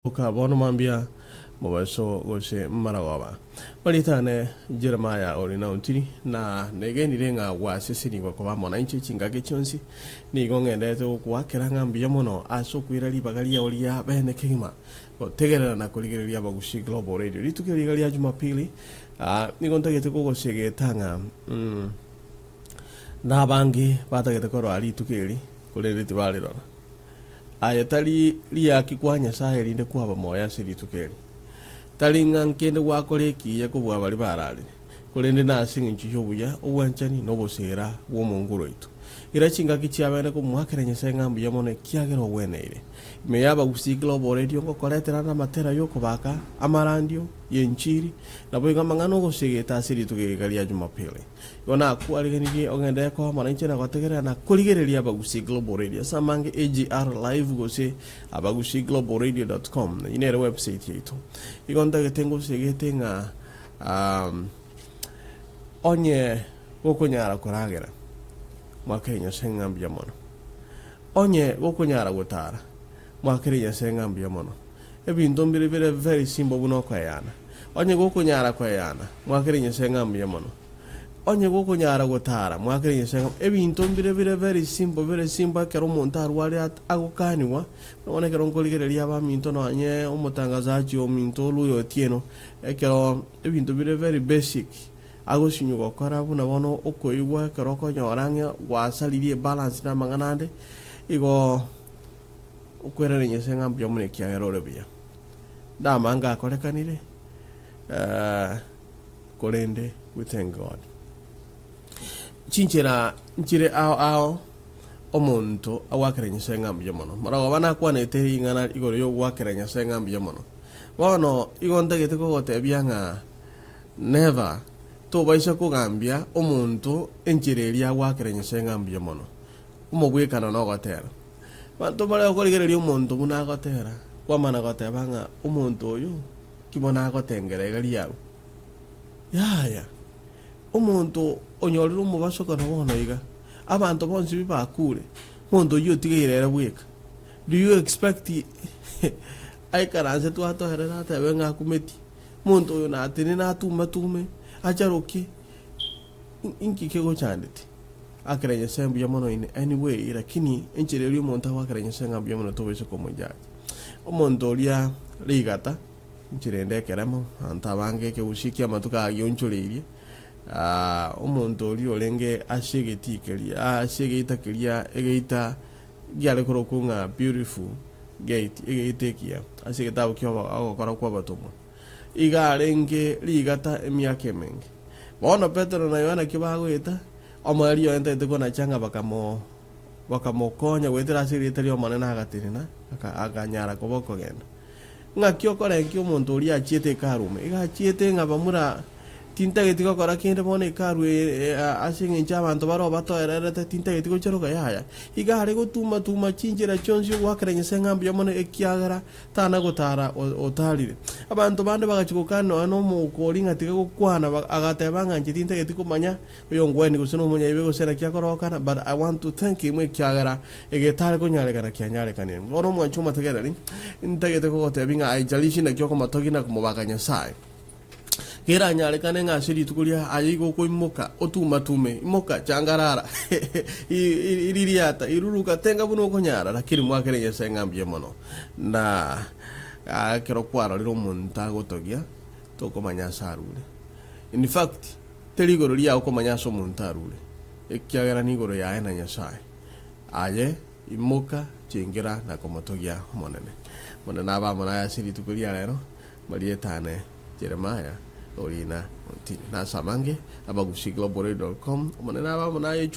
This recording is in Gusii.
Boka bono mambia, mobaso gose maragoba. Marieta ane Jeremiah ore na ontiri, na negenire ng'a gwasesenigwe koba amo nainche chingaki chionsi. Nigo ng'enderete gokoakera ng'a mbuya mono ase okoira ribaga riao ria bene kegima gotegerera na korigereria Abagusi Global Radio. Rituko eri iga ria Jumapili, ah, nigo ntagete kogosegeta ng'a mm, nabange batagete korora rituko eri, korende tibarirora. Aye tari riaki kwa Nyasae erinde kwaba moyo ase rituko eri. Tari ng'a nkende gwakora ekiya kobua baria bararire, korende nase engencho y'obuya, obwanchani, na oboseera bw'Omonguru oito. Ira chingaki chiabene komoakera Nyasae ng'a mbuya mono ekiagera ogweneire. Ime y'abagusii Global Radio ngokoretera ande amatera y'okobaka, amarandio, y'enchiri, naboigo amang'ana ogosegeta ase rituko eri iga ria Jumapili. Igo nakwariganirie ogenderere koba amo nainche na gotegerera na korigereria Abagusii Global Radio ase amange AGR Live gose abagusiiglobalradio.com. Eyio nere website yaito. Igo ntagete ngosegete ng'a um, onye gokonyara koragera mwakere Nyasae ng'a mbuya mono. Onye gokonyara gotara mwakere Nyasae ng'a mbuya mono. Ebinto mbire bire very simple buna okoeyana. Onye gokonyara koeyana, mwakere Nyasae ng'a mbuya mono. Onye gokonyara gotara, mwakere Nyasae ng'a ebinto mbire bire very simple bire simple ekero omonto arwarire at agokaniwa, bono ekero nkorigereria abaminto nonye omotangazaji ominto Oluya Otieno, ekero ebinto bire very basic agosinywa gokora buna bono okoigwa ekero okonyora ng'a gwasaririe ebalance na amang'ana ande, igo. Okwerera Nyasae ng'a mbuya mono ekiagera ore buya. Namange akorekanire, eh, korende we thank God. Chinchera nchire ao ao omonto agoakera Nyasae ng'a mbuya mono. Maragoba nakwanete ring'ana igoro yogoakera Nyasae ng'a mbuya mono. Bono igo ntagete kogotebia ng'a never tobaisa kogambia omonto enchera eria agoakera Nyasae ng'a mbuya mono. Omogwekano nogotera. Abanto mbare gokorigereria omonto buna agotera, kwamana goteba ng'a omonto oyo ki bono agotengera iga riago. Yaya, omonto onyorire omobasokano bono iga, abanto bonsi bi bakure, omonto oyio otigaire ere bweka. Do you expect aikaranse twatoerere atebe ng'a akumeti? Omonto oyo natenene atume tume, acharoke, inki kegochandeti? Akera Nyasae mbuya mono in any way, lakini enchera eria omonto agoakera Nyasae ng'a mbuya mono tobaisa komojudge. Omonto oria rigata, enchera ende ekeremo, abanto abange ekegusii kia amatuko aya gionchoreirie, omonto oria orenge ase egetii keria, ase egeita keria, egeita giare korokwa ng'a Beautiful Gate, egeita ekiya, ase egetabu kia ogokora kwa abatomwa. Iga arenge rigata emiaka emenge. Bono Petero na Yohana kibagoeta, omoerio oye ntagete konacha ng'a bakamo bakamokonya goetera ase erieta ri'Omonene agatenena, aka akanyara koba okogenda. Ng'aki okorenkia omonto oria achiete hekalu ime? Iga achiete ng'a bamura tintageti gokora kende bono hekalu eye ase eng'encho abanto baroo batoererete tintageti gocharoka yaya. Iga are gotuma tuma chinchera chionsi ogoakera Nyasae ng'a mbuya mono ekiagera Tana gotara otarire. Abanto bande bagachia gokana nonya nomouko oria ng'a tiga gokwana, agateba ng'a inche tintageti komanya oyo ngweni gose nomonyaibe gose naki akorokana, but I want to thank him ekiagera egetare konyarekana kianyarekanire. Bono omwanchi omotegereri, ntagete kogotebia ng'a haijalishi naki okomotogia na komobaka Nyasae. Keranyarekane ng'a ase rituko ria aye igo okoimoka, otumatume, imoka, changarara, iririata, iruruka, tenga buna okonyara, lakini mwakere Nyasae ng'a mbuya mono. Na ekero kwarorire omonto agotogia, tokomanya ase arure. In fact, teri igoro riao komanya ase omonto arure, ekiagera nigoro yaye na Nyasae. Aye, imoka, chengera na komotogia Omonene. Omonene abe amo naye ase rituko ria rero. Marieta ane Jeremiah, Orina Ontini. Nase amange, abagusii global radio dot com, Omonene abe amo naye.